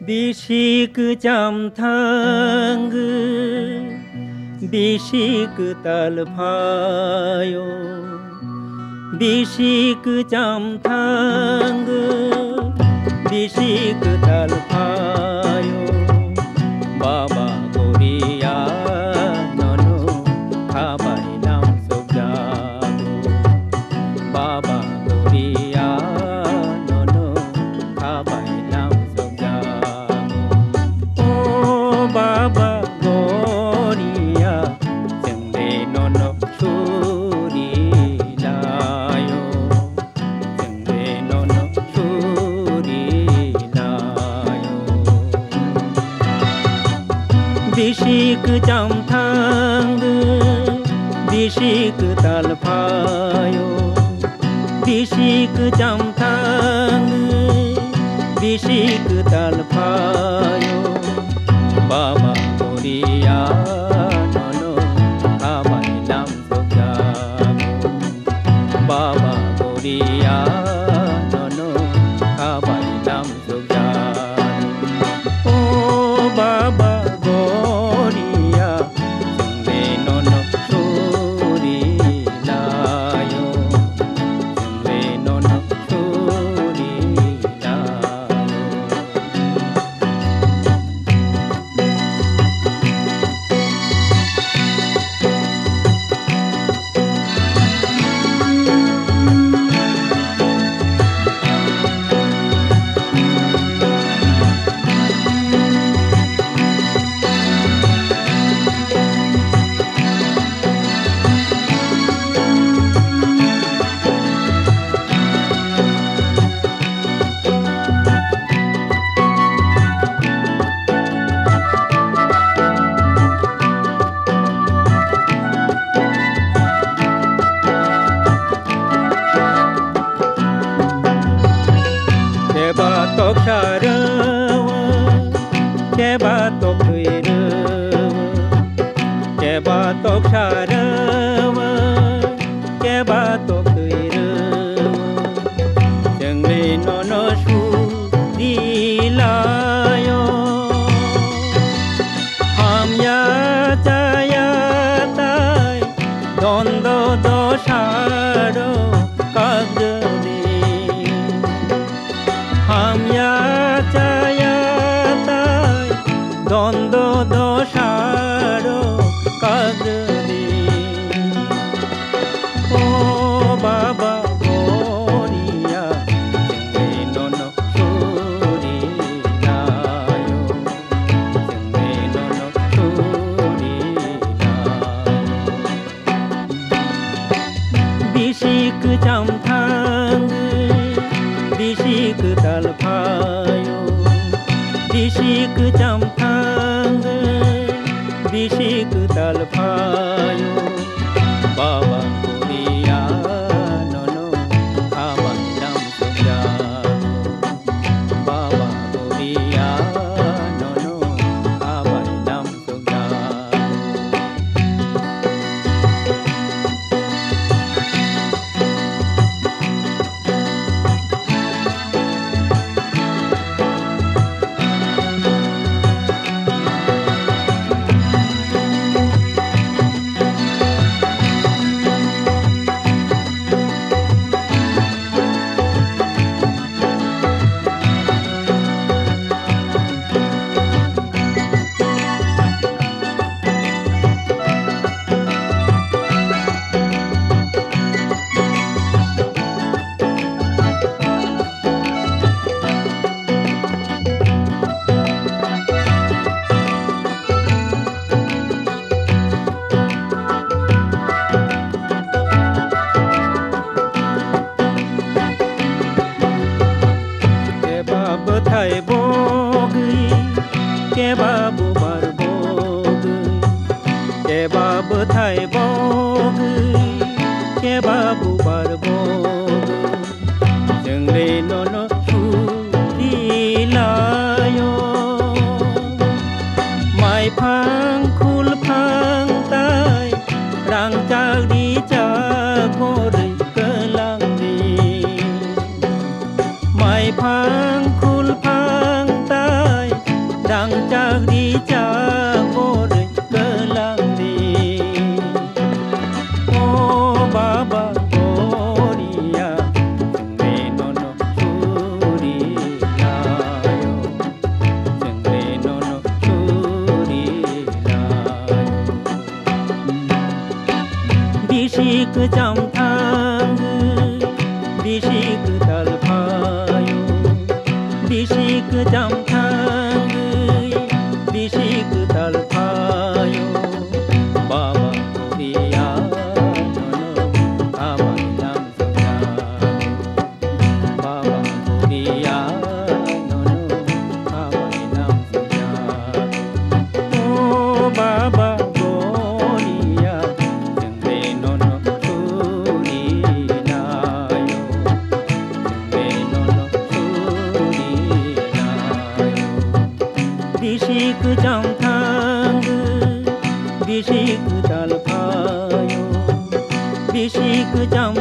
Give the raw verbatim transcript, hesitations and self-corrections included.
Bisi kwcham thangwi, bisi kwtal phaio. Bisi kwcham thangwi, bisi kwtal phaio. Baba Goriya nono khabai lam sokjago. Baba Goriya nono khabai lam sokjago. O Baba Goriya, chwngde nono suri laio, chwngde nono suri laio. Bisi kwcham thangwi, bisi kwtal phaio. Bisi kwcham thangwi, bisi kwtal phaio. Baba Goriya nono khabai lam sokjago. Baba Goriya nono khabai lam sokjago. O Baba Goriya, chwngde nono suri laio, chwngde nono suri laio. Keba tok sa rw, keba tok twi rw, keba tok sa rw, keba tok twi rw. Chwngni nono suri laio. Hamya chaya tai dondo dosaro kagdodi. Hamya chaya tai dondo dosaro kagdodi. O Baba Goriya, chwngni nono suri laio, chwngni nono suri laio. Bisi kwcham thangwi, bisi kwtal phaio. Bisi kwcham thangwi, bisi kwtal phaio. Baba Goriya nono khabai lam sokjago. Baba Goriya nono khabai lam sokjago. Keba bwthai bogwi, keba bubar bogwi, keba bwthai bogwi, keba bubar bogwi. Chwngni nono suri laio. Maiphang khulphang tai rang chakri chak gorwi kwlangdi. Maiphang khulphang tai Kwcham thangwi bisi kwtal phaio, bisi kwcham thangwi bisi kwtal phaio. Baba Buria nono amai namsukjago, Baba Buria nono amai namsukjago. O Baba Buria, chwngde nono suri nayo, chwngde nono suri nayo. Bisi kwcham thangwi bisi kwtal phaio, bisi kwcham